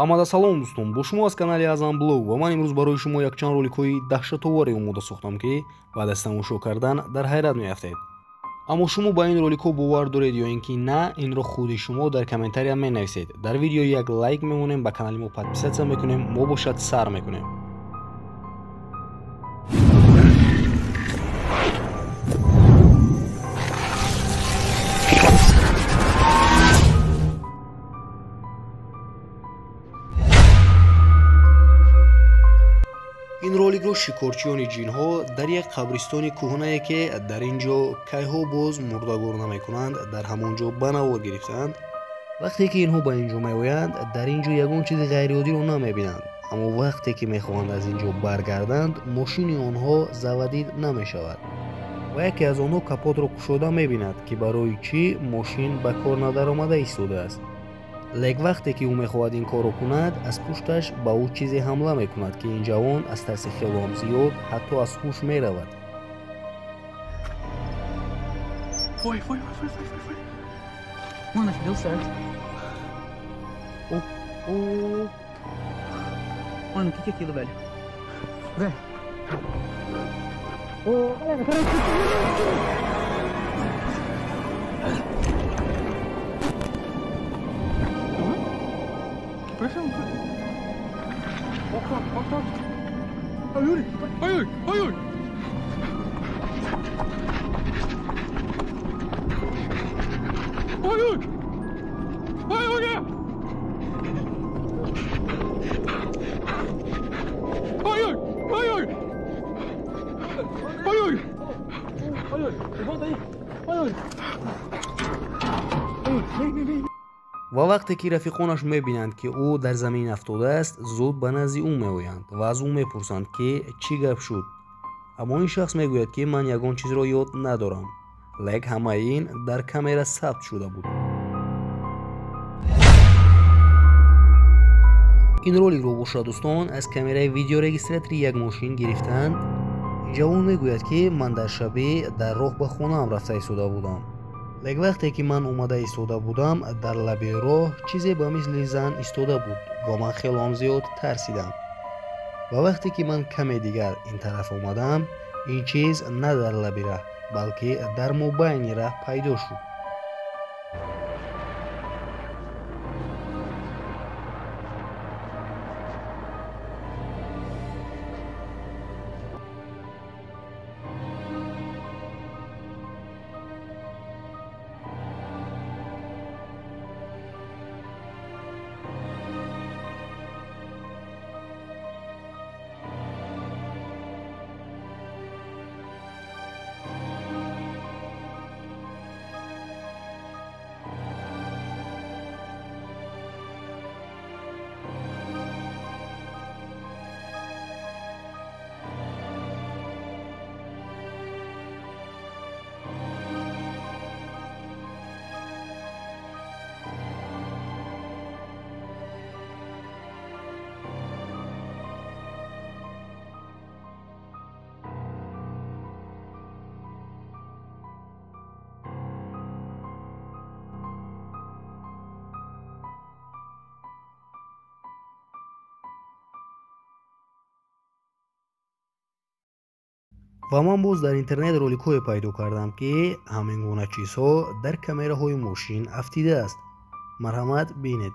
Ҳамада салом дӯстон, бо шумо аз канали Азам Блог ва ман имрӯз барои шумо якчанд роликҳои даҳшатоваре омода сохтам, ки баъд аз тамошо кардан дар ҳайрат меафтед. Аммо шумо ба ин роликҳо бовар доред ё ин ки на, инро худи шумо дар комментария менависед. Дар видео як лайк мемонем, ба канали мо подписаться мекунем, мо бошад сар мекунем. Ин роликро шикорчиёни ҷинҳо дар як қабристони кӯҳнае, ки дар ин ҷо кайҳо боз мурдагор намекунанд, дар ҳамон ҷо ба навор гирифтаанд. Вақте ки инҳо ба ин ҷо меоянд, дар ин ҷо ягон чизи ғайриоддиро намебинанд, аммо вақте ки мехоҳанд аз ин ҷо баргарданд, мошини онҳо заводид намешавад ва яке аз онҳо капотро кушода мебинад, ки барои чӣ мошин ба кор надаромада истодааст. Лек вақте ки ӯ мехоҳад ин корро кунад, аз пушташ ба ӯ чизе ҳамла мекунад, ки ин ҷавон аз тарси хелоам зиёд ҳатто аз ҳуш меравад. Foi, foi, foi, foi, foi, foi. Mano, acho que deu certo. Oh, oh. Mano, o que que é aquilo, velho? Velho. Oh, galera, peraí. Ва вақте ки рафиқонаш мебинанд, ки ӯ дар замин афтодааст, зуд ба назди ӯ меоянд ва аз ӯ мепурсанд, ки чӣ гап шуд. Аммо ин шахс мегӯяд, ки ман ягон чизро ёд надорам. Лек ҳамаи ин дар камера сабт шуда буд. Ин роликро бошад дӯстон аз камераи видеорегистратори як мошин гирифтаанд. Ин ҷавон мегӯяд, ки ман дар шабӣ дар роҳ ба хонаам рафта истода будам. Лек вақте ки ман омада истода будам, дар лаби роҳ чизе ба мисли зан истода буд ва ман хелоам зиёд тарсидам. Ва вақте ки ман каме дигар ин тараф омадам, ин чиз на дар лаби раҳ, балки дар мобайни раҳ пайдо шуд. Ва ман боз дар интернет роликҳое пайдо кардам, ки ҳамин гуна чизҳо дар камераҳои мошин афтидааст. Марҳамат бинед.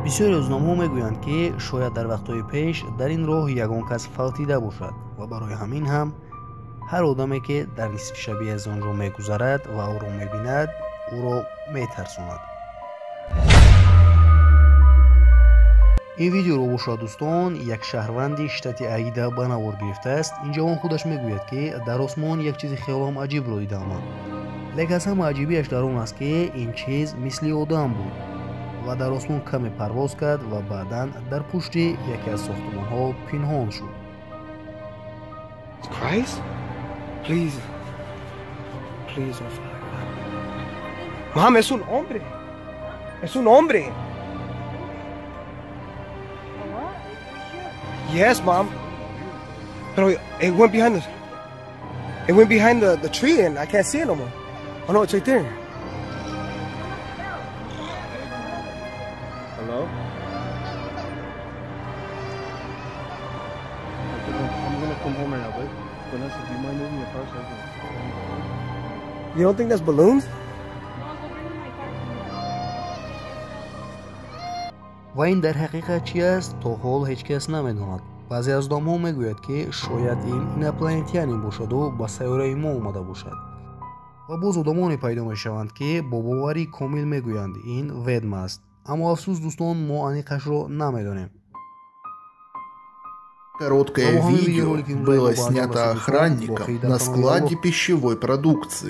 Бисёре рӯзномаҳо мегӯянд, ки шояд дар вақтҳои пеш дар ин роҳ ягон кас фавтида бошад ва барои ҳамин ҳам ҳар одаме, ки дар нисфи шабӣ аз он ҷо мегузарад ва ӯро мебинад, ӯро метарсонад. Ин видеоро бошад дӯстон як шаҳрванди штати Аида ба навор гирифтааст. Ин ҷавон худаш мегӯяд, ки дар осмон як чизи хелоам аҷибро дидам ман. Лек аз ҳама аҷибиаш дар он аст, ки ин чиз мисли одам буд ва дар осмон каме парвоз кард ва баъдан дар пушти яке аз сохтмонҳо пинҳон шуд. Christ? Please. Please don't fly. Mom, es un hombre. Es un hombre. Yes, Mom. But it went behind the. It went behind the tree and I can't see it no more. Oh no, it's right there. Hello? I'm gonna come home right now, but Vanessa, do you mind moving your car so I can... You don't think that's balloons? Ва ин дар ҳақиқат чи аст, то ҳол ҳеҷ кас намедонад. Баъзе аз одамҳо мегӯяд, ки шояд ин инопланетянин бошаду ба сайёраи мо омада бошад. Ва боз одамоне пайдо мешаванд, ки бо боварии комил мегӯянд, ин ведма аст. Аммо афсӯс, дӯстон, мо аниқашро намедонем. Короткое видео было снято охранником на складе пищевой продукции.